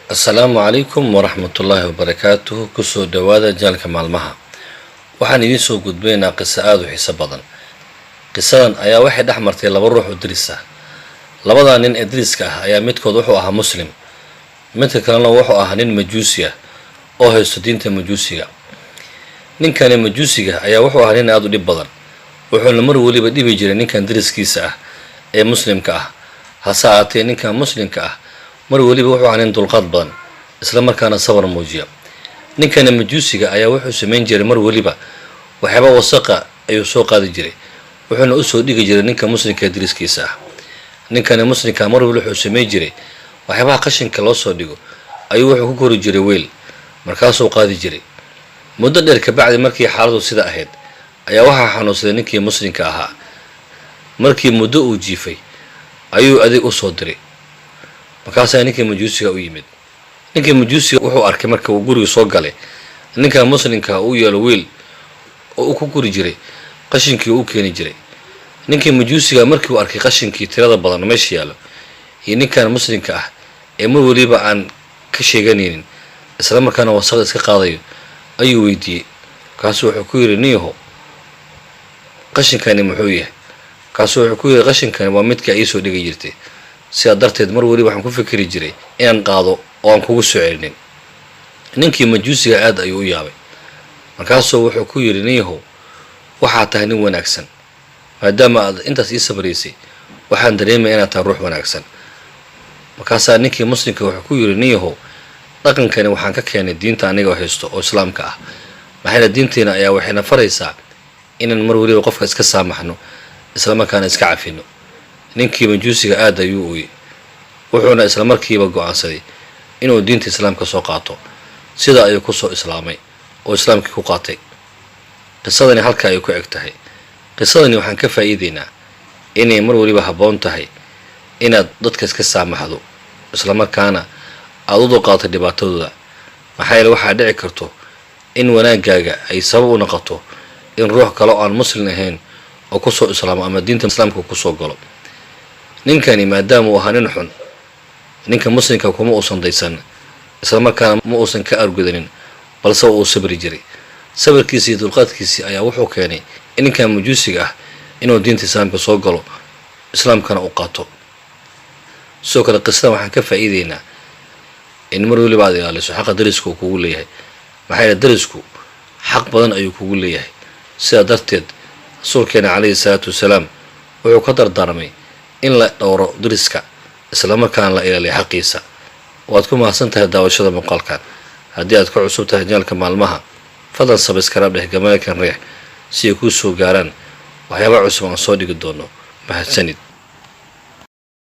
Asalaamu calaykum waraxmatullaahi wabarakaatuhu. Kusoo dhowaada channelka maalmaha. Waxaan idiin soo gudbaynaa qiso aada u xiiso badan. Qisadan ayaa waxay dhex martay laba ruux oo deris ah. Labadaa nin ee deriska ah ayaa midkood wuxuu ahaa Muslim, midka kalena wuxuu ahaa nin Majuusi ah oo haysto diinta Majuusiga. Ninkani Majuusiga ayaa wuxuu ahaa nin aada u dhib badan, wuxuuna mar weliba dhibi jiray ninkan deriskiisa ah ee Muslimka ah. Hase ahaatee, ninkan Muslimka ah mar weliba wuxuu ahaa nin dulqaad badan, isla markaana sabar muujiya. Ninkani Majuusiga ayaa wuxuu samayn jiray, mar weliba waxyaaba wasaqa ayuu soo qaadi jiray, wuxuuna usoo dhigi jiray ninka Muslimka ee deriskiisa ah. Ninkani Muslimka mar weliba wuxuu samayn jiray, waxyaabaha qashinka loo soo dhigo ayuu wuxuu ku kori jiray weel, markaasuu qaadi jiray. Muddo dheer kabacdi, markii xaaladu sida ahayd, ayaa waxaa xanuunsaday ninkii Muslimka ahaa. Markii muddo uu jiifay ayuu adeeg u soo diray, markaasaa ninkii Majuusiga u yimid. Ninkii Majuusiga wuxuu arkay, marka uu guriga soo galay, ninka Muslimka uu yeelo weel oo uu ku guri jiray qashinkii uu u keeni jiray. Ninkii Majuusiga markii uu arkay qashinkii tirada badan oo meesha yaallo iyo ninkan Muslimka ah ee mar weliba aan ka sheeganaynin, isla markaana wasaqda iska qaadayo, ayuu weydiiyey. Markaasuu wuxuu ku yidhi, "Niyaho, qashinkani muxuu yahay?" Markaasuu wuxuu ku yidhi, "Qashinkani waa midka iisoo dhigi jirtay, sidaa darteed mar weliba waxaan ku fikri jiray inaan qaado oo aan kugu soo celinin." Ninkii Majuusiga aad ayuu u yaabay. Markaasuu wuxuu ku yidhi, "Niyahow, waxaa tahay nin wanaagsan. Maadaama aad intaas ii sabraysay, waxaan dareemaya inaad tahay ruux wanaagsan." Markaasaa ninkii Muslimka wuxuu ku yidhi, "Niyahow, dhaqankani waxaan ka keenay diinta aniga haysto oo Islaamka ah. Maxayna diinteena ayaa waxayna faraysaa inaan mar weliba qofka iska saamaxno, islamarkaana iska cafino." Ninkii Majuusiga aad ayuu ooyey, wuxuuna islamarkiiba go-aansaday inuu diinta Islaamka soo qaato. Sida ayuu kusoo islaamay oo Islaamkii ku qaatay. Qisadani halka ay ku eg tahay. Qisadani waxaan ka faa'iideynaa inay mar weliba habboon tahay inaad dadka iska saamaxdo, islamarkaana aada u dulqaato dhibaatadooda. Maxaa yeele, waxaa dhici karto in wanaagaaga ay sabab u noqoto in ruux kale oo aan Muslim ahayn oo kusoo islaamo ama diinta Islaamka kusoo galo. Ninkani maadaama uu ahaa nin xun, ninka Muslimka kuma uusan daysan, islamarkaana ma uusan ka argudanin, balse uu sabri jiray. Sabirkiisii iyo dulqaadkiisii ayaa wuxuu keenay in ninkan Majuusiga ah inuu diinta Islaamka soo galo, Islaamkana u qaato. Sidoo kale, qisadan waxaan ka faa'iideynaa in mar weliba aad ilaaliso xaqa dariska uu kugu leeyahay. Maxaa yeele, darisku xaq badan ayuu kugu leeyahay. Sidaa darteed Rasuulkeena calayhi salaatu wasalaam wuxuu ka dardaarmay in la dhowro dariska, islamarkaana la ilaaliyo xaqiisa. Waad ku mahadsan tahay daawashada muuqaalkan. Haddii aad ka cusub tahay channelka maalmaha, fadlan subscribe dheh, gambaleelkan riix, si ay kuu soo gaaraan waxyaaba cusub aan soo dhigi doono. Mahadsanid.